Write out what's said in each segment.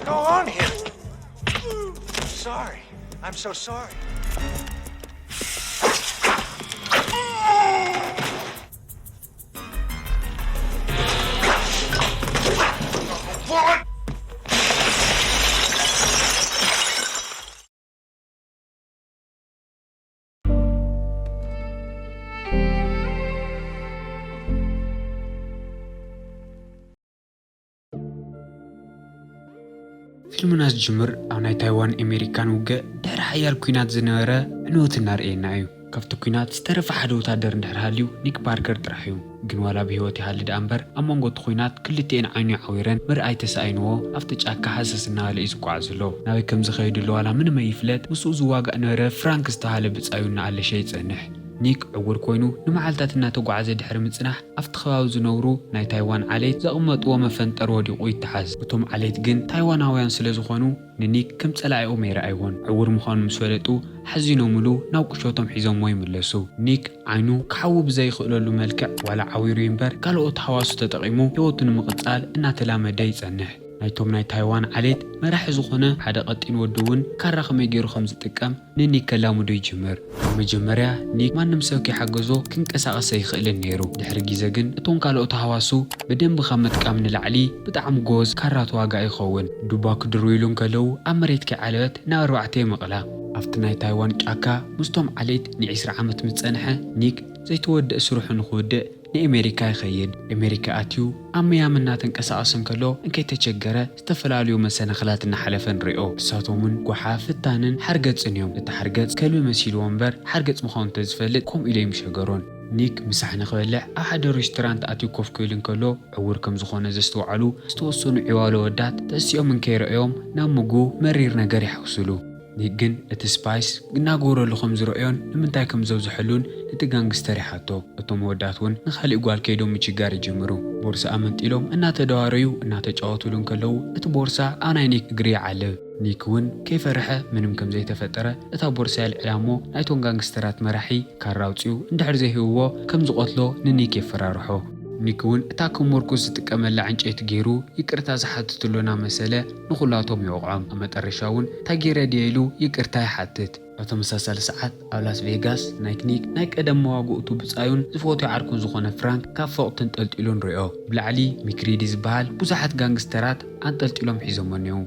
What's going on here? Sorry. I'm so sorry. What? ፊልምና ዝጅምር ኣብ ናይ ታይዋን ኣሜሪካን ውግእ ድሕሪ ሓያል ኲናት ዝነበረ ዕንወት እናርእየና እዩ። ካብቲ ኲናት ዝተረፈ ሓደ ወታደር እንድሕር ሃልዩ ኒክ ፓርከር ጥራሕ እዩ። ግን ዋላ ብህይወት ይሃሊ ደኣ እምበር ኣብ መንጎ እቲ ኲናት ክልቲኤን ዓይኑ ዓዊረን ምርኣይ ተሳኢንዎ ኣብቲ ጫካ ሃሰስ እናበለ እዩ ዝጓዓዝ ዘሎ። ናበይ ከም ዝኸይድ ኣሎ ዋላ ምንም ኣይፍለጥ። ምስኡ ዝዋጋእ ነበረ ፍራንክ ዝተሃለ ብጻዩ እናኣለሸ ይጸንሕ። ኒክ ዕውር ኮይኑ ንመዓልታት እናተጓዓዘ ድሕሪ ምጽናሕ ኣብቲ ከባቢ ዝነብሩ ናይ ታይዋን ዓሌት ዘቐመጥዎ መፈንጠር ወዲቑ ይተሓዝ። እቶም ዓሌት ግን ታይዋናውያን ስለ ዝኾኑ ንኒክ ከም ጸላኢኦም ኣይረኣይዎን። ዕውር ምዃኑ ምስ ፈለጡ ሓዚኖምሉ ናብ ቁሸቶም ሒዞምዎ ይምለሱ። ኒክ ዓይኑ ክሓዊ ብዘይኽእለሉ መልክዕ ዋላ ዓዊሩ እዩ እምበር ካልኦት ሃዋሱ ተጠቒሙ ህይወቱ ንምቕጻል እናተላመደ ይጸንሕ። ናይቶም ናይ ታይዋን ዓሌት መራሒ ዝኾነ ሓደ ቀጢን ወዲ እውን ካራ ከመይ ገይሩ ከም ዝጥቀም ንኒክ ከላምዶ ይጅምር። ኣብ መጀመርያ ኒክ ማንም ሰብ ከይሓገዞ ክንቀሳቐስ ኣይኽእልን ነይሩ። ድሕሪ ግዜ ግን እቶም ካልኦት ሃዋሱ ብደንቢ ካብ ምጥቃም ንላዕሊ ብጣዕሚ ጎበዝ ካራ ተዋጋኢ ይኸውን። ዱባ ክድርብይሉ እንከለዉ ኣብ መሬት ከይዓለበት ናብ ኣርባዕተ ይመቕላ። ኣብቲ ናይ ታይዋን ጫካ ምስቶም ዓሌት ንዒስራ ዓመት ምስ ጸንሐ ኒክ ዘይተወድእ ስርሑ ንኽውድእ ንኤሜሪካ ይኸይድ። ኤሜሪካ ኣትዩ ኣብ መያሚ እናተንቀሳቐሰ እንከሎ እንከይተቸገረ ዝተፈላለዩ መሰናኽላት እናሓለፈ ንሪኦ። ንሳቶም እውን ጓሓፍ፣ ፍታንን ሓርገጽን እዮም። እቲ ሓርገጽ ከልቢ መሲልዎ እምበር ሓርገጽ ምዃኑ እንተዝፈልጥ ከምኡ ኢለ ኣይምሸገሮን። ኒክ ምሳሕ ንኽበልዕ ኣብ ሓደ ሬስቶራንት ኣትዩ ኮፍ ክብል እንከሎ ዕውር ከም ዝኾነ ዘስተውዓሉ ዝተወሰኑ ዒዋሎ ወዳት ተሲኦም እንከይረኣዮም ናብ ምግቡ መሪር ነገር ይሓውስሉ። ኒክ ግን እቲ ስፓይስ እናጎረሉ ከም ዝረኣዮን ንምንታይ ከም ዘብዝሐሉን ነቲ ጋንግስተር ይሓቶ። እቶም ወዳት እውን ንኻሊእ ጓል ከይዶም ምችጋር ይጅምሩ። ቦርስኣ መንጢሎም እናተደዋረዩ እናተጫወቱሉ እንከለዉ እቲ ቦርሳ ኣብ ናይ ኒክ እግሪ ይዓልብ። ኒክ እውን ከይፈርሐ ምንም ከም ዘይተፈጠረ እታ ቦርሳ የልዕላ እሞ ናይቶም ጋንግስተራት መራሒ ካራ ኣውፂኡ እንድሕር ዘይህብዎ ከም ዝቐትሎ ንኒክ የፈራርሖ። ኒክ እውን እታ ከም ምርኩስ ዝጥቀመላ ዕንጨይቲ ገይሩ ይቅርታ ዝሓትትሉ እናመሰለ ንኹላቶም ይወቕዖም። ኣብ መጠረሻ እውን እንታይ ገይረ ድየ ኢሉ ይቅርታ ይሓትት። ኣብ ተመሳሳሊ ሰዓት ኣብ ላስ ቬጋስ ናይ ኒክ ናይ ቀደም መዋግእቱ ብጻዩን ዝፈትዮ ዓርኩን ዝኾነ ፍራንክ ካብ ፎቕ ተንጠልጢሉ ንሪኦ። ብላዕሊ ሚክሪዲ ዝበሃል ብዙሓት ጋንግስተራት ኣንጠልጢሎም ሒዞሞ እኔዉ።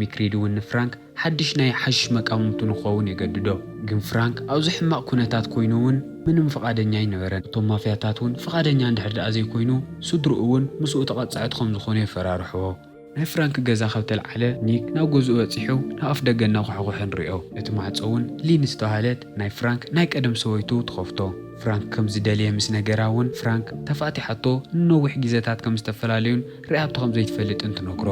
ሚክሪዲ እውን ንፍራንክ ሓድሽ ናይ ሓሽሽ መቃምምቱ ንክኸውን የገድዶ። ግን ፍራንክ ኣብዚ ሕማቕ ኩነታት ኮይኑ እውን ምንም ፍቓደኛ ኣይነበረን። እቶም ማፍያታት እውን ፍቓደኛ እንድሕር ደኣ ዘይኮይኑ ስድርኡ እውን ምስኡ ተቐጻዕቲ ከም ዝኾኑ የፈራርሕዎ። ናይ ፍራንክ ገዛ ካብ ተልዓለ ኒክ ናብ ገዝኡ በጺሑ ናብ ኣፍ ደገ እናኳሕኩሐ ንሪኦ። እቲ ማዕጾ እውን ሊን ዝተባህለት ናይ ፍራንክ ናይ ቀደም ሰበይቱ ትኸፍቶ። ፍራንክ ከም ዝደለየ ምስ ነገራ እውን ፍራንክ ተፋቲሓቶ ንነዊሕ ግዜታት ከም ዝተፈላለዩን ርኣያቶ ከም ዘይትፈልጥን ትነግሮ።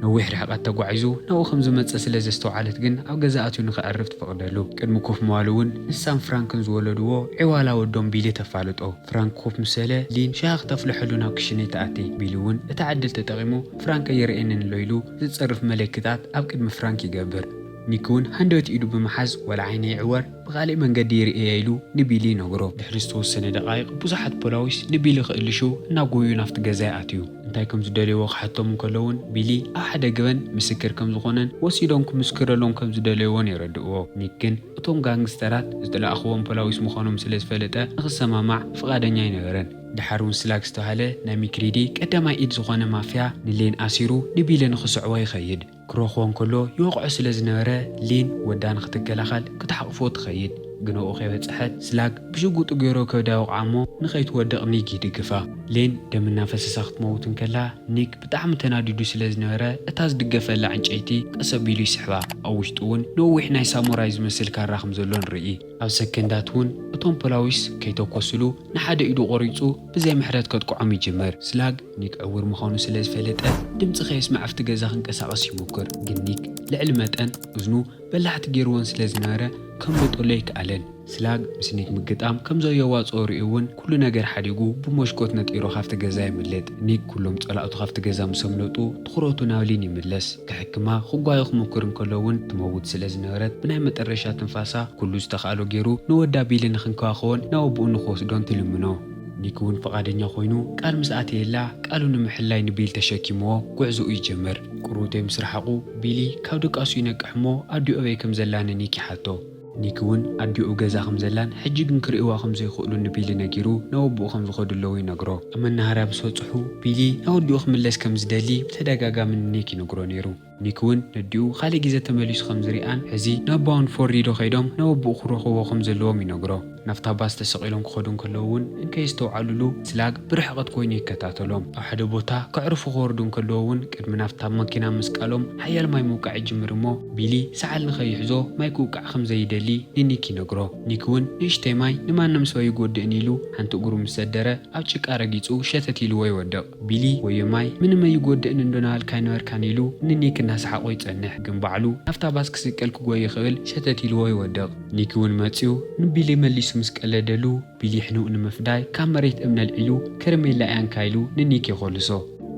ነዊሕ ርሕቀት ተጓዒዙ ናብኡ ከም ዝመጸ ስለ ዘስተውዓለት ግን ኣብ ገዛ ኣትዩ ንኸዕርፍ ትፈቕደሉ። ቅድሚ ኮፍ ምባሉ እውን ንሳን ፍራንክን ዝወለድዎ ዒዋላ ወዶም ቢሊ ተፋልጦ። ፍራንክ ኮፍ ምስ በለ ሊን ሻሂ ክተፍልሐሉ ናብ ክሽነ ትኣቲ። ቢሊ እውን እቲ ዕድል ተጠቒሙ ፍራንክ ኣይርእየንን ኣሎ ኢሉ ዝጸርፍ ምልክታት ኣብ ቅድሚ ፍራንክ ይገብር። ኒክ እውን ሃንደበት ኢዱ ብምሓዝ ዋላ ዓይነይ ይዕወር ብኻሊእ መንገዲ ይርእየ ኢሉ ንቢሊ ይነግሮ። ድሕሪ ዝተወሰነ ደቓይቕ ብዙሓት ፖላዊስ ንቢሊ ክእልሹ እናጎዩ ናብቲ ገዛ ይኣትዩ። እንታይ ከም ዝደልይዎ ክሓቶም እንከሎ እውን ቢሊ ኣብ ሓደ ገበን ምስክር ከም ዝኾነን ወሲዶም ክምስክረሎም ከም ዝደለይዎን የረድእዎ። ኒክ ግን እቶም ጋንግስተራት ዝተላእኽዎም ፖላዊስ ምዃኖም ስለ ዝፈለጠ ንኽሰማማዕ ፍቓደኛ ኣይነበረን። ደሓር እውን ስላግ ዝተባህለ ናይ ሚክሪዲ ቀዳማይ ኢድ ዝኾነ ማፍያ ንሌን ኣሲሩ ንቢሊ ንኽስዕቦ ይኸይድ። ክረኽቦ እንከሎ ይወቕዖ ስለ ዝነበረ ሊን ወዳ ንኽትከላኸል ክትሓቕፎ ትኸይድ። ግን ኣብኡ ከይበጽሐት ስላግ ብሽጉጡ ገይሩ ከብዳ ይወቕዓ እሞ ንኸይትወድቕ ኒክ ይድግፋ። ሌን ደም እናፈሰሳ ክትመውት እንከላ ኒክ ብጣዕሚ ተናዲዱ ስለ ዝነበረ እታ ዝድገፈላ ዕንጨይቲ ቀስ ኣቢሉ ይስሕባ። ኣብ ውሽጡ እውን ነዊሕ ናይ ሳሙራይ ዝመስል ካራ ከም ዘሎ ንርኢ። ኣብ ሰከንዳት እውን እቶም ፖላዊስ ከይተኮስሉ ንሓደ ኢዱ ቆሪጹ ብዘይ ምሕረት ከጥቅዖም ይጅምር። ስላግ ኒክ ዕውር ምዃኑ ስለ ዝፈለጠ ድምጺ ከየስምዕ ኣብቲ ገዛ ክንቀሳቐስ ይሙክር። ግን ኒክ ልዕሊ መጠን እዝኑ በላሕቲ ገይርወን ስለ ዝነበረ ከምልጠሉ ኣይከኣለን። ስላግ ምስ ኒክ ምግጣም ከም ዘየዋጽኦ ርእዩ እውን ኩሉ ነገር ሓዲጉ ብሞሽኮት ነጢሩ ካብቲ ገዛ የምልጥ። ኒክ ኩሎም ጸላእቱ ካብቲ ገዛ ምስ ኣምለጡ ትኹረቱ ናብ ሊን ይምለስ። ክሕክማ ክጓየ ክሙክር እንከሎ እውን ትመውት ስለ ዝነበረት ብናይ መጠረሻ ትንፋሳ ኩሉ ዝተኻእሎ ገይሩ ንወዳ ቢሊ ንኽንከባኸቦን ናብ ኣቦኡ ንኽወስዶን ትልምኖ። ኒክ እውን ፍቓደኛ ኮይኑ ቃል ምስ ኣተየላ፣ ቃሉ ንምሕላይ ንቢል ተሸኪምዎ ጉዕዞኡ ይጀምር። ቁሩብተይ ምስ ረሓቑ፣ ቢሊ ካብ ድቃሱ ይነቅሕ እሞ ኣዲኡ ኣበይ ከም ዘላ ንኒክ ይሓቶ። ኒክ እውን ኣዲኡ ገዛ ከም ዘላን ሕጂ ግን ክርእይዋ ከም ዘይኽእሉ ንቢሊ ነጊሩ ናብ ኣቦኡ ከም ዝኸዱ ኣለዉ ይነግሮ። ኣብ መናሃርያ ምስ በጽሑ፣ ቢሊ ናብ ኣዲኡ ክምለስ ከም ዝደሊ ብተደጋጋሚ ንኒክ ይነግሮ ነይሩ። ኒክ እውን ነዲኡ ካልእ ግዜ ተመሊሱ ከም ዝሪኣን ሕዚ ናብ ባውንፎርድ ዶ ከይዶም ናብ ኣቦኡ ክረኽብዎ ከም ዘለዎም ይነግሮ። ናብታ ባስ ተሰቒሎም ክኸዱ እንከለዉ እውን እንከየስተውዓሉሉ ስላግ ብርሕቐት ኮይኑ ይከታተሎም። ኣብ ሓደ ቦታ ከዕርፉ ክወርዱ እንከለዉ እውን ቅድሚ ናብታ መኪና ምስቃሎም ሓያል ማይ ምውቃዕ ይጅምር እሞ ቢሊ ሰዓል ንኸይሕዞ ማይ ክውቃዕ ከም ዘይደሊ ንኒክ ይነግሮ። ኒክ እውን ንእሽተይ ማይ ንማንም ሰብ ኣይጎድእን ኢሉ ሓንቲ እግሩ ምስ ሰደረ ኣብ ጭቃ ረጊጹ ሸተት ኢልዎ ይወድቕ። ቢሊ ወዮ ማይ ምንም ኣይጎድእን እንዶ ናበልካ ኣይነበርካን ኢሉ ንኒክ እናሰሓቖ ይጸንሕ። ግን ባዕሉ ናብታ ባስ ክስቀል ክጎይ ይኽእል ሸተት ኢልዎ ይወድቕ። ኒክ እውን መጺኡ ንቢሊ መሊሱ ምስ ቀለደሉ ቢሊ ሕኑቕ ንምፍዳይ ካብ መሬት እምኒ ኣልዒሉ ከረሜላ እያ እንካ ኢሉ ንኒክ የኾልሶ።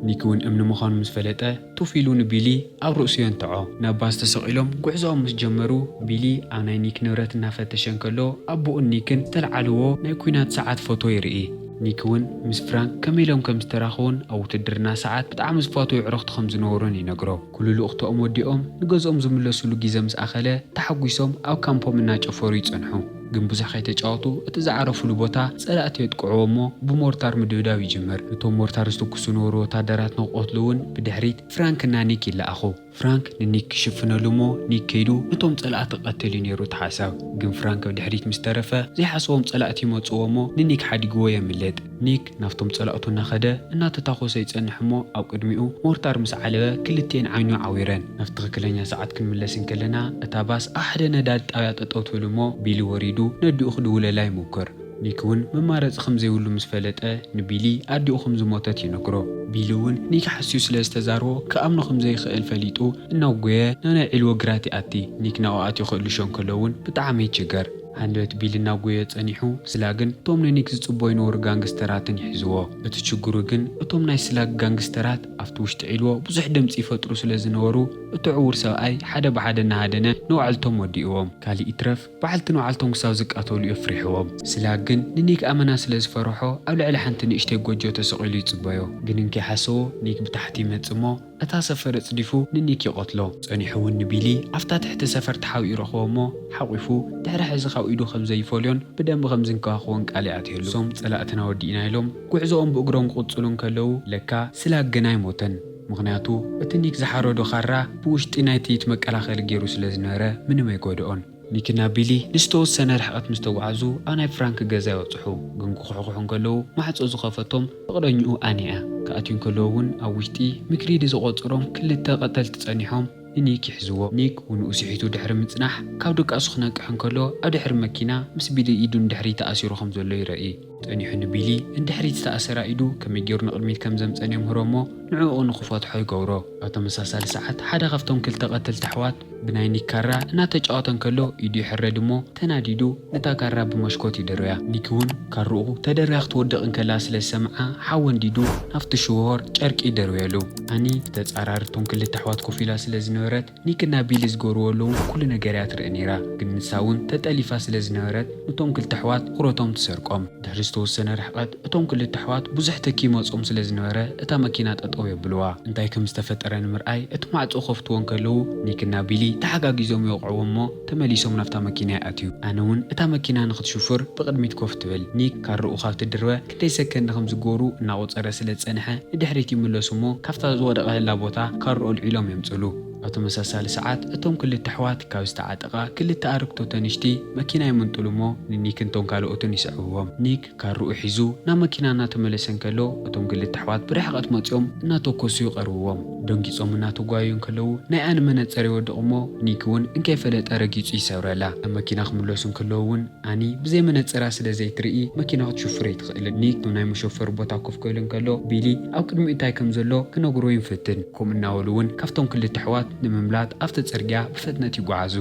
ኒክ እውን እምኒ ምዃኑ ምስ ፈለጠ ቱፍ ኢሉ ንቢሊ ኣብ ርእሱ የንትዖ። ናብ ባስ ተሰቒሎም ጉዕዞኦም ምስ ጀመሩ ቢሊ ኣብ ናይ ኒክ ንብረት እናፈተሸ እንከሎ ኣቦኡን ኒክን ዝተልዓልዎ ናይ ኲናት ሰዓት ፎቶ ይርኢ። ኒክ እውን ምስ ፍራንክ ከመይ ኢሎም ከም ዝተራኸቡን ኣብ ውትድርና ሰዓት ብጣዕሚ ዝፋተዉ ኣዕሩኽቲ ከም ዝነበሩን ይነግሮ። ኩሉ ልኡኽቶኦም ወዲኦም ንገዝኦም ዝምለሱሉ ግዜ ምስ ኣኸለ ተሓጒሶም ኣብ ካምፖም እናጨፈሩ ይጸንሑ። ግን ብዙሕ ከይተጫወቱ እቲ ዝዓረፉሉ ቦታ ጸላእቲ የጥቅዕዎ እሞ ብሞርታር ምድብዳብ ይጅምር። እቶም ሞርታር ዝትኩሱ ዝነበሩ ወታደራት ንክቐትሉ እውን ብድሕሪት ፍራንክና ኒክ ይለኣኹ። ፍራንክ ንኒክ ክሽፍነሉ እሞ ኒክ ከይዱ ነቶም ጸላእቲ ክቐትል እዩ ነይሩ እቲ ሓሳብ። ግን ፍራንክ ብድሕሪት ምስ ተረፈ ዘይሓሰቦም ጸላእቲ ይመጽዎ እሞ ንኒክ ሓዲግዎ የምልጥ። ኒክ ናብቶም ጸላእቱ እናኸደ እናተታኾሰ ይጸንሕ እሞ ኣብ ቅድሚኡ ሞርታር ምስ ዓለበ ክልቲኤን ዓይኑ ዓዊረን። ናብ ትኽክለኛ ሰዓት ክንምለስ እንከለና እታ ባስ ኣብ ሓደ ነዳዲ ጣብያ ጠጠው ትብል እሞ ቢሊ ወሪዱ ነዲኡ ክድውለላ ይሙክር። ኒክ እውን መማረፂ ከም ዘይብሉ ምስ ፈለጠ ንቢሊ ኣዲኡ ከም ዝሞተት ይነግሮ። ቢሊ እውን ኒክ ሓስዩ ስለ ዝተዛረቦ ክኣምኖ ከም ዘይኽእል ፈሊጡ እናጎየ ናብ ናይ ዒልዎ ግራት ይኣቲ። ኒክ ናብኡ ኣትዩ ክእልሾ እንከሎ እውን ብጣዕሚ ይችገር። ሃንደበት ቢሊ እናጎየ ጸኒሑ ስላግን እቶም ንኒክ ዝጽበዩ ዝነበሩ ጋንግስተራትን ይሕዝዎ። እቲ ችግሩ ግን እቶም ናይ ስላግ ጋንግስተራት ኣብቲ ውሽጢ ዒልዎ ብዙሕ ድምጺ ይፈጥሩ ስለ ዝነበሩ እቲ ዕዉር ሰብኣይ ሓደ ብሓደ እናሃደነ ንውዕልቶም ወዲእዎም። ካልእ ይትረፍ በዓልቲ ንውዓልቶም ክሳብ ዝቃተሉ እዩ ኣፍሪሕዎም። ስላግ ግን ንኒክ ኣመና ስለ ዝፈርሖ ኣብ ልዕሊ ሓንቲ ንእሽተይ ጎጆ ተሰቒሉ ይጽበዮ። ግን እንከይሓሰቦ ኒክ ብታሕቲ ይመጽእ እሞ እታ ሰፈር ኣጽዲፉ ንኒክ ይቐትሎ። ጸኒሑ እውን ንቢሊ ኣብታ ትሕቲ ሰፈር ተሓቢኡ ይረኽቦ እሞ ሓቒፉ ድሕሪ ሕዚ ካብ ኢዱ ከም ዘይፈልዮን ብደንቢ ከም ዝንከባኸቦን ቃል ይኣትየሉ። እሶም ጸላእትና ወዲእና ኢሎም ጉዕዞኦም ብእግሮም ክቕጽሉ እንከለዉ ለካ ስላግ ግን ኣይሞተን። ምኽንያቱ እቲ ኒክ ዝሓረዶ ካራ ብውሽጢ ናይቲ መከላኸሊ ገይሩ ስለ ዝነበረ ምንም ኣይጎድኦን። ኒክና ቢሊ ንዝተወሰነ ርሕቐት ምስ ተጓዓዙ ኣብ ናይ ፍራንክ ገዛ ይበጽሑ። ግን ክኹሕኩሑ እንከለዉ ማዕጾ ዝኸፈቶም ፍቕረኝኡ ኣኒ እያ። ክኣትዩ እንከለዉ እውን ኣብ ውሽጢ ሚክሪዲ ዝቖጸሮም ክልተ ቀተልቲ ጸኒሖም ንኒክ ይሕዝዎ። ኒክ ውንኡ ስሒቱ ድሕሪ ምጽናሕ ካብ ድቃሱ ክነቅሕ እንከሎ ኣብ ድሕሪ መኪና ምስ ቢሊ ኢዱ ንድሕሪት ተኣሲሩ ከም ዘሎ ይረኢ። ጸኒሑ ንቢሊ ንድሕሪት ዝተኣሰራ ኢዱ ከመይ ገይሩ ንቕድሚት ከም ዘምጸን የምህሮ እሞ ንዕኡ ንኽፈትሖ ይገብሮ። ኣብ ተመሳሳሊ ሰዓት ሓደ ካብቶም ክልተ ቀተልቲ ኣሕዋት ብናይ ኒክ ካራ እናተጫወተ እንከሎ ኢዱ ይሕረድ እሞ ተናዲዱ ነታ ካራ ብመሽኮት ይደርብያ። ኒክ እውን ካርኡ ተደርብያ ክትወድቕ እንከላ ስለ ዝሰምዓ ሓዊ ኣንዲዱ ናብቲ ሽወር ጨርቂ ይደርብየሉ። ኣኒ ብተጻራሪ እቶም ክልተ ኣሕዋት ኮፍ ኢላ ስለ ዝነበረት ኒክና ቢሊ ዝገብርዎ ኣለዉ ኩሉ ነገር እያ ትርኢ ነይራ። ግን ንሳ እውን ተጠሊፋ ስለ ዝነበረት ነቶም ክልተ ኣሕዋት ትኹረቶም ትሰርቆም። ድሕሪ ዝተወሰነ ርሕቐት እቶም ክልተ ኣሕዋት ብዙሕ ትኪ ይመጾም ስለ ዝነበረ እታ መኪና ጠጠው የብልዋ። እንታይ ከም ዝተፈጠረ ንምርኣይ እቲ ማዕጾ ከፍትዎ እንከለዉ ኒክና ቢሊ ተሓጋጊዞም ይወቕዕዎ እሞ ተመሊሶም ናብታ መኪና ይኣትዩ። ኣነ እውን እታ መኪና ንኽትሽፍር ብቕድሚት ኮፍ ትብል። ኒክ ካርኡ ካብ ትድርበ ክንደይ ሰከንድ ከም ዝገበሩ እናቖጸረ ስለ ዝጸንሐ ንድሕሪት ይምለሱ እሞ ካብታ ዝወደቐላ ቦታ ካርኡ ኣልዒሎም የምጽሉ። ኣብ ተመሳሳሊ ሰዓት እቶም ክልተ ኣሕዋት ካብ ዝተዓጠቓ ክልተ ኣርክቶተ ንሽቲ መኪና ይምንጥሉ እሞ ንኒክን እቶም ካልኦትን ይስዕብዎም። ኒክ ካርኡ ሒዙ ናብ መኪና እናተመለሰ እንከሎ እቶም ክልተ ኣሕዋት ብርሕቐት መጺኦም እናተኮሱ ይቐርብዎም። ደንጊጾም እናተጓየዩ እንከለዉ ናይ ኣኒ መነጸር ይወድቕ እሞ ኒክ እውን እንከይፈለጠ ረጊጹ ይሰብረላ። ናብ መኪና ክምለሱ እንከለዉ እውን ኣኒ ብዘይ መነጸራ ስለ ዘይትርኢ መኪና ክትሽፍር ኣይትኽእልን። ኒክ ናብ ናይ መሸፈሪ ቦታ ኮፍ ክብል እንከሎ ቢሊ ኣብ ቅድሚኡ እንታይ ከም ዘሎ ክነግሮ ይንፍትን። ከምኡ እናበሉ እውን ካብቶም ክልተ ኣሕዋት ንምምላጥ ኣብቲ ጽርግያ ብፍጥነት ይጓዓዙ።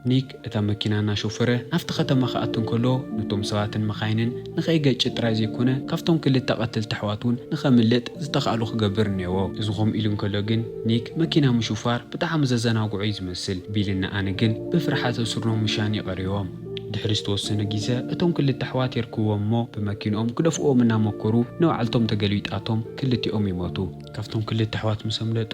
ኒክ እታ መኪና እናሾፈረ ናብቲ ከተማ ክኣቱ እንከሎ ነቶም ሰባትን መኻይንን ንኸይገጭ ጥራይ ዘይኮነ ካብቶም ክልተ ቀተልቲ ኣሕዋት እውን ንኸምልጥ ዝተኻእሎ ክገብር እኒአዎ። እዚ ከምኡ ኢሉ እንከሎ ግን ኒክ መኪና ምሹፋር ብጣዕሚ ዘዘናግዖ እዩ ዝመስል። ቢልና ኣኒ ግን ብፍርሓት ኣእስሮም ምሻን ይቐርዎም። ድሕሪ ዝተወሰነ ግዜ እቶም ክልተ ኣሕዋት የርክብዎም እሞ ብመኪንኦም ክደፍእዎም እናመከሩ ንባዕልቶም ተገልቢጣቶም ክልቲኦም ይሞቱ። ካብቶም ክልተ ኣሕዋት ምስ ኣምለጡ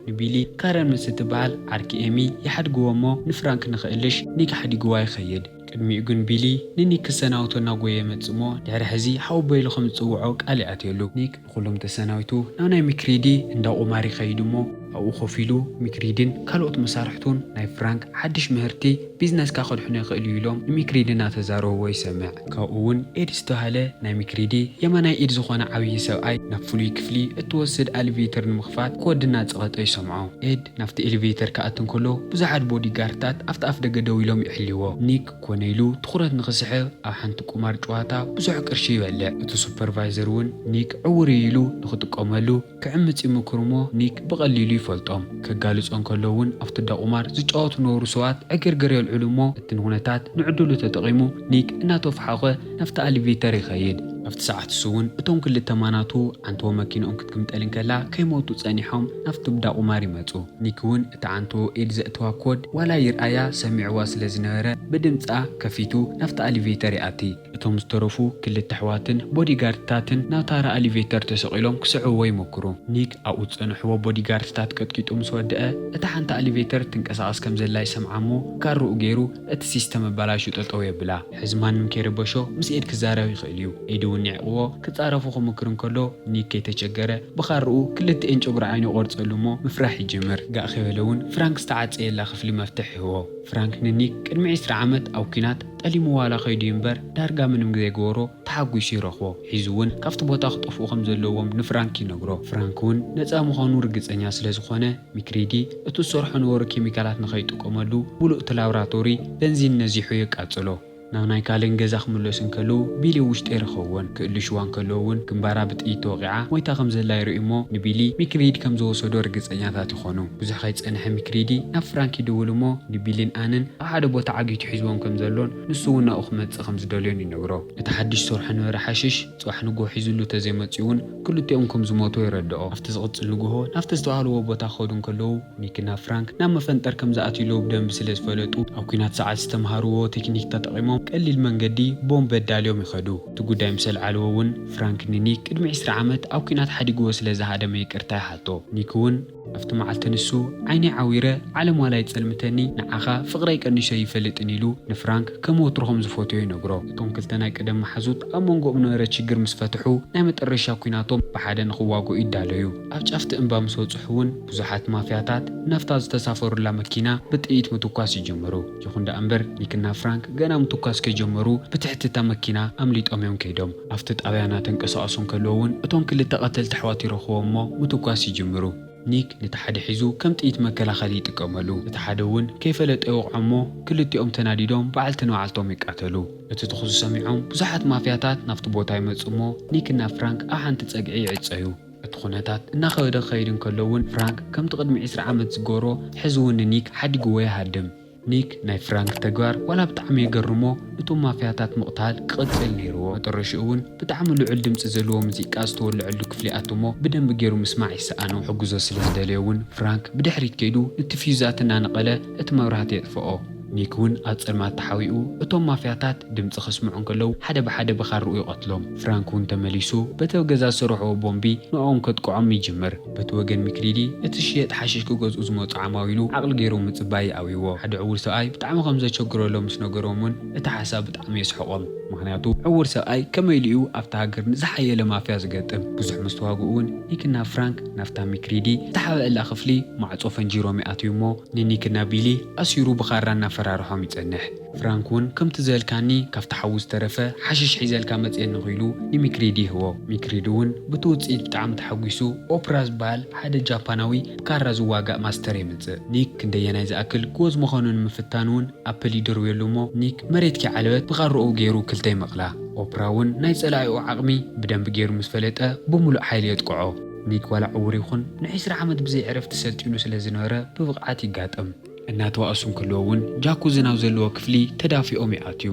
ንቢሊ ካረን ምስ እትበሃል ዓርኪ ኤሚ ይሓድግዎ እሞ ንፍራንክ ንኽእልሽ ኒክ ሓዲግዋ ይኸይድ። ቅድሚኡ ግን ቢሊ ንኒክ ክሰናብቶ እናጎየ ይመጽእ እሞ ድሕሪ ሕዚ ሓወቦይ ኢሉ ከም ዝጽውዖ ቃል ይኣትየሉ። ኒክ ንኹሎም ተሰናቢቱ ናብ ናይ ሚክሪዲ እንዳ ቁማር ይኸይድ እሞ ኣብኡ ኮፍ ኢሉ ሚክሪዲን ካልኦት መሳርሕቱን ናይ ፍራንክ ሓድሽ ምህርቲ ቢዝነስካ ከድሕኖ ይኽእል እዩ ኢሎም ንሚክሪዲ እናተዛረብዎ ይሰምዕ። ካብኡ እውን ኤድ ዝተባህለ ናይ ሚክሪዲ የማናይ ኢድ ዝኾነ ዓብዪ ሰብኣይ ናብ ፍሉይ ክፍሊ እትወስድ ኣሊቬተር ንምኽፋት ኮድ እናጸቐጠ ይሰምዖ። ኤድ ናብቲ ኤሊቬተር ክኣቱ እንከሎ ብዙሓት ቦዲጋርድታት ኣብቲ ኣፍ ደገ ደው ኢሎም ይሕልዎ። ኒክ ኮነ ኢሉ ትኹረት ንኽስሕብ ኣብ ሓንቲ ቁማር ጨዋታ ብዙሕ ቅርሺ ይበልዕ። እቲ ሱፐርቫይዘር እውን ኒክ ዕውር እዩ ኢሉ ንኽጥቀመሉ ክዕምጽ ይምክር እሞ ኒክ ብቐሊሉ ይፈልጦም። ከጋልጾ እንከሎ እውን ኣብቲ እንዳ ቁማር ዝጫወቱ ነበሩ ሰባት ዕግርግር የልዕሉ እሞ እቲ ንኩነታት ንዕድሉ ተጠቒሙ ኒክ እናተፋሓኸ ናብቲ ኣሊቬተር ይኸይድ። ኣብቲ ሰዓት እሱ እውን እቶም ክልተ ማናቱ ዓንተቦ መኪንኦም ክትግምጠል እንከላ ከይሞቱ ጸኒሖም ናብቲ እንዳ ቁማር ይመጹ። ኒክ እውን እቲ ዓንተቦ ኤድ ዘእተዋ ኮድ ዋላ ይርኣያ ሰሚዕዋ ስለ ዝነበረ ብድምጻ ከፊቱ ናብቲ ኣሊቬተር ይኣቲ። እቶም ዝተረፉ ክልተ ኣሕዋትን ቦዲጋርድታትን ናብ ታራ ኣሊቬተር ተሰቒሎም ክስዕብዎ ይሞክሩ። ኒክ ኣብኡ ዝጸንሕዎ ቦዲጋርድታት ቀጥቂጡ ምስ ወደአ እታ ሓንቲ ኣሊቬተር ትንቀሳቐስ ከም ዘላ ይሰምዓ እሞ ካርኡ ገይሩ እቲ ሲስተም ኣባላሹ ጠጠው የብላ። ሕዚ ማንም ከይረበሾ ምስ ኤድ ክዛረብ ይኽእል እዩ። ኤድ እውን ይዕቕቦ ክጻረፉ ክምክር እንከሎ ኒክ ከይተቸገረ ብኻርኡ ክልቲኤን ጨጉሪ ዓይኑ ይቖርጸሉ እሞ ምፍራሕ ይጅምር። ጋእ ከይበለ እውን ፍራንክ ዝተዓጸየላ ክፍሊ መፍትሕ ይህቦ። ፍራንክ ንኒክ ቅድሚ ዕስራ ዓመት ኣብ ኲናት ጠሊሙ ዋላ ከይዱ እዩ እምበር ዳርጋ ምንም ዘይገበሮ ተሓጒሱ ይረኽቦ። ሕዚ እውን ካብቲ ቦታ ክጠፍኡ ከም ዘለዎም ንፍራንክ ይነግሮ። ፍራንክ እውን ነጻ ምዃኑ ርግጸኛ ስለ ዝኾነ ሚክሪዲ እቲ ዝሰርሖ ነበሩ ኬሚካላት ንኸይጥቀመሉ ምሉእ እቲ ላብራቶሪ በንዚን ነዚሑ የቃጽሎ። ናብ ናይ ካለን ገዛ ክምለሱ እንከለዉ ቢሊ ውሽጢ ኣይረኸብዎን። ክእልሽዋ እንከለዉ እውን ግንባራ ብጥይት ተወቒዓ ሞይታ ከም ዘላ ይርእዩ እሞ ንቢሊ ሚክሪድ ከም ዝወሰዶ ርግጸኛታት ይኾኑ። ብዙሕ ከይጸንሐ ሚክሪዲ ናብ ፍራንክ ይድውል እሞ ንቢሊን ኣንን ኣብ ሓደ ቦታ ዓጊቱ ሒዝዎም ከም ዘሎን ንሱ እውን ናብኡ ክመጽእ ከም ዝደልዮን ይነግሮ። እቲ ሓድሽ ዝሰርሖ ነበረ ሓሽሽ ጽባሕ ንግሆ ሒዝሉ ተዘይመጽኡ እውን ክልቲኦም ከም ዝሞቱ የረድኦ። ኣብቲ ዝቕጽል ንግሆ ናብቲ ዝተባህልዎ ቦታ ክኸዱ እንከለዉ ኒክና ፍራንክ ናብ መፈንጠር ከም ዝኣትዩለዉ ብደንቢ ስለ ዝፈለጡ ኣብ ኲናት ሰዓት ዝተምሃርዎ ቴክኒክ ተጠቒሞም ቀሊል መንገዲ ቦምብ ኣዳልዮም ይኸዱ። እቲ ጉዳይ ምስ ኣልዓልዎ እውን ፍራንክ ንኒክ ቅድሚ ዕስራ ዓመት ኣብ ኲናት ሓዲግዎ ስለ ዝሃደመ ይቅርታ ይሓቶ። ኒክ እውን ኣብቲ መዓልቲ ንሱ ዓይነይ ዓዊረ ዓለም ዋላ ይጸልምተኒ ንዓኻ ፍቕረይ ቀኒሰ ይፈልጥን ኢሉ ንፍራንክ ከም ወትሩ ከም ዝፈትዮ ይነግሮ። እቶም ክልተ ናይ ቀደም መሓዙት ኣብ መንጎኦም ነበረ ችግር ምስ ፈትሑ ናይ መጠረሻ ኲናቶም ብሓደ ንኽዋግኡ ይዳለዩ። ኣብ ጫፍቲ እምባ ምስ በጽሑ እውን ብዙሓት ማፍያታት ናብታ ዝተሳፈሩላ መኪና ብጥይት ምትኳስ ይጅምሩ። ይኹን ደኣ እምበር ኒክና ፍራንክ ገና ምትኳስ ከይጀመሩ ብትሕቲ እታ መኪና ኣምሊጦም እዮም ከይዶም። ኣብቲ ጣብያ እናተንቀሳቐሱ እንከለዉ እውን እቶም ክልተ ቀተልቲ ኣሕዋት ይረኽቦም እሞ ምትኳስ ይጅምሩ። ኒክ ነቲ ሓደ ሒዙ ከም ጥይት መከላኸሊ ይጥቀመሉ። እቲ ሓደ እውን ከይፈለጠ ይወቕዖ እሞ ክልቲኦም ተናዲዶም በዓልቲ ንበዓልቶም ይቃተሉ። እቲ ትኹሱ ሰሚዖም ብዙሓት ማፍያታት ናብቲ ቦታ ይመጹ እሞ ኒክና ፍራንክ ኣብ ሓንቲ ጸግዒ ይዕጸዩ። እቲ ኩነታት እናኸበደ ክኸይድ እንከሎ እውን ፍራንክ ከምቲ ቅድሚ ዕስራ ዓመት ዝገበሮ ሕዚ እውን ንኒክ ሓዲግዎ ይሃድም። ኒክ ናይ ፍራንክ ተግባር ዋላ ብጣዕሚ የገርሞ እቶም ማፍያታት ምቕታል ክቕጽል ነይርዎ። መጠረሽኡ እውን ብጣዕሚ ልዑል ድምጺ ዘለዎ ሙዚቃ ዝተወልዐሉ ክፍሊ ኣትሞ ብደንቢ ገይሩ ምስማዕ ይሰኣኖ። ሕግዞ ስለ ዝደለየ እውን ፍራንክ ብድሕሪት ከይዱ ነቲ ፊዩዛት እናነቐለ እቲ መብራህቲ የጥፍኦ። ኒክ እውን ኣብ ጸልማት ተሓዊኡ እቶም ማፍያታት ድምጺ ከስምዑ እንከለዉ ሓደ ብሓደ ብኻርኡ ይቐትሎም። ፍራንክ እውን ተመሊሱ በቲ ኣብ ገዛ ዝሰርሕዎ ቦምቢ ንዕኦም ከጥቅዖም ይጅምር። በቲ ወገን ሚክሪዲ እቲ ዝሽየጥ ሓሽሽ ክገዝኡ ዝመጹ ዓማዊሉ ዓቕሊ ገይሩ ምጽባይ ይኣብይዎ። ሓደ ዕዉር ሰብኣይ ብጣዕሚ ከም ዘቸግረሎም ምስ ነገሮም እውን እቲ ሓሳብ ብጣዕሚ የስሕቖም። ምኽንያቱ ዕዉር ሰብኣይ ከመይ ኢሉ እዩ ኣብታ ሃገር ንዝሓየለ ማፍያ ዝገጥም? ብዙሕ ምስ ተዋግኡ እውን ኒክና ፍራንክ ናብታ ሚክሪዲ ዝተሓብአላ ክፍሊ ማዕጾ ፈንጂሮም ይኣትዩ እሞ ንኒክና ቢሊ ኣሲሩ ብኻራ እናፈራርሖም ይጸንሕ። ፍራንክ እውን ከምቲ ዝበልካኒ ካብቲ ሓዊ ዝተረፈ ሓሽሽ ሒዘልካ መጽየኒ ኢሉ ንሚክሪዲ ይህቦ። ሚክሪዲ እውን ብቲ ውጽኢት ብጣዕሚ ተሓጒሱ ኦፕራ ዝበሃል ሓደ ጃፓናዊ ብካራ ዝዋጋእ ማስተር የምጽእ። ኒክ ክንደየናይ ዝኣክል ጎዝ ምዃኑ ንምፍታን እውን ኣፕል ይድርብየሉ እሞ ኒክ መሬት ከይዓለበት ብኻርኡ ገይሩ ክልተ ይመቕላ። ኦፕራ እውን ናይ ጸላኢኡ ዓቕሚ ብደንቢ ገይሩ ምስ ፈለጠ ብምሉእ ሓይሊ የጥቅዖ። ኒክ ዋላ ዕዉር ይኹን ንዒስራ ዓመት ብዘይ ዕረፍቲ ሰልጢኑ ስለ ዝነበረ ብብቕዓት ይጋጠም። እናተባእሱ እንከለዉ እውን ጃኩዚ ናብ ዘለዎ ክፍሊ ተዳፊኦም ይኣትዩ።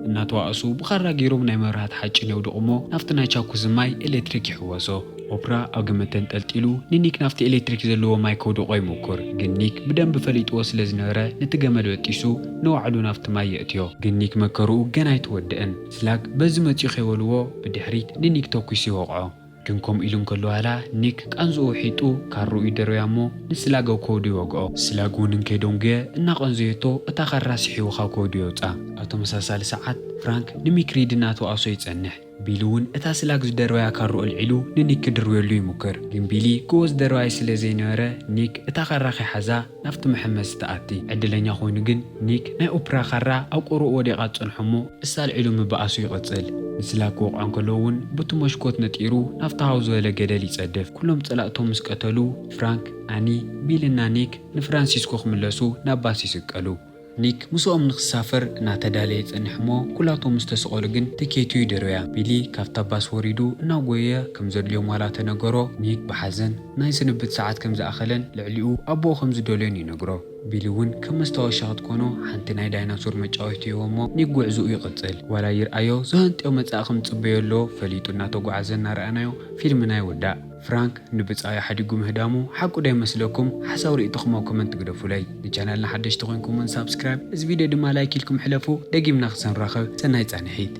እናተባእሱ ብኻራ ገይሮም ናይ መብራህቲ ሓጭን የውድቑ እሞ ናብቲ ናይ ጃኩዚ ማይ ኤሌክትሪክ ይሕወሶ። ኦፕራ ኣብ ገመድ ተንጠልጢሉ ንኒክ ናብቲ ኤሌክትሪክ ዘለዎ ማይ ከውድቖ ይሙኩር፣ ግን ኒክ ብደንቢ ፈሊጥዎ ስለ ዝነበረ ነቲ ገመድ በጢሱ ንባዕሉ ናብቲ ማይ የእትዮ። ግን ኒክ መከርኡ ገና ኣይተወደአን። ስላግ በዚ መጺኡ ከይበልዎ ብድሕሪት ንኒክ ተኲሱ ይወቕዖ። ግን ከምኡ ኢሉ እንከሎ ዋላ ኒክ ቃንዝኡ ውሒጡ ካርኡ ይደርብያ እሞ ንስላግ ኣብ ከብዱ ይወግኦ። ስላግ እውን እንከይደንጉየ እናቐንዘየቶ እታ ካራ ስሒቡ ካብ ከብዱ የውፅኣ። ኣብ ተመሳሳሊ ሰዓት ፍራንክ ንሚክሪድ እናተዋእሶ ይጸንሕ። ቢል እውን እታ ስላግ ዝደርበያ ካርኡ ኣልዒሉ ንኒክ ክድርብየሉ ይሙክር። ግን ቢሊ ጎቦ ዝደርባይ ስለ ዘይነበረ ኒክ እታ ካራ ከይሓዛ ናብቲ መሐመሲ ትኣቲ። ዕድለኛ ኮይኑ ግን ኒክ ናይ ኦፕራ ካራ ኣብ ቁሩኡ ወዲቓ ትጸንሖ እሞ እሳ ኣልዒሉ ምብኣሱ ይቕጽል። ንስላግ ክወቕዖ እንከሎ እውን ብቲ መሽኮት ነጢሩ ናብቲ ሃው ዝበለ ገደል ይጸድፍ። ኩሎም ጸላእቶም ምስ ቀተሉ ፍራንክ፣ ኣኒ፣ ቢል እና ኒክ ንፍራንሲስኮ ክምለሱ ናብ ባስ ይስቀሉ። ኒክ ምስኦም ንክሳፈር እናተዳለየ ይጸንሕ እሞ ኩላቶም ምስ ተሰቐሉ ግን ትኬቱ ይደርብያ። ቢሊ ካብታ ባስ ወሪዱ እናጎየ ከም ዘድልዮም ዋላ ተነገሮ፣ ኒክ ብሓዘን ናይ ስንብት ሰዓት ከም ዝኣኸለን ልዕሊኡ ኣቦኡ ከም ዝደልዮን ይነግሮ። ቢሊ እውን ከም መስታወሻ ክትኮኖ ሓንቲ ናይ ዳይናሶር መጫወቲ ይህቦ እሞ ኒክ ጉዕዝኡ ይቕጽል። ዋላ ይርኣዮ ዘህንጥዮ መጻኢ ከም ዝጽበዮ ኣሎ ፈሊጡ እናተጓዓዘ እናረኣናዮ ፊልምና ይውዳእ። ፍራንክ ንብጻዩ ሓዲጉ ምህዳሙ ሓቁ ዶ ይመስለኩም? ሓሳብ ርእይቶኹም ኣብ ኮመንት ግደፉለይ። ንቻናልና ሓደሽቲ ኮይንኩም እውን ሳብስክራይብ፣ እዚ ቪድዮ ድማ ላይክ ኢልኩም ሕለፉ። ደጊምና ክሳብ ንራኸብ ሰናይ ጻንሒት።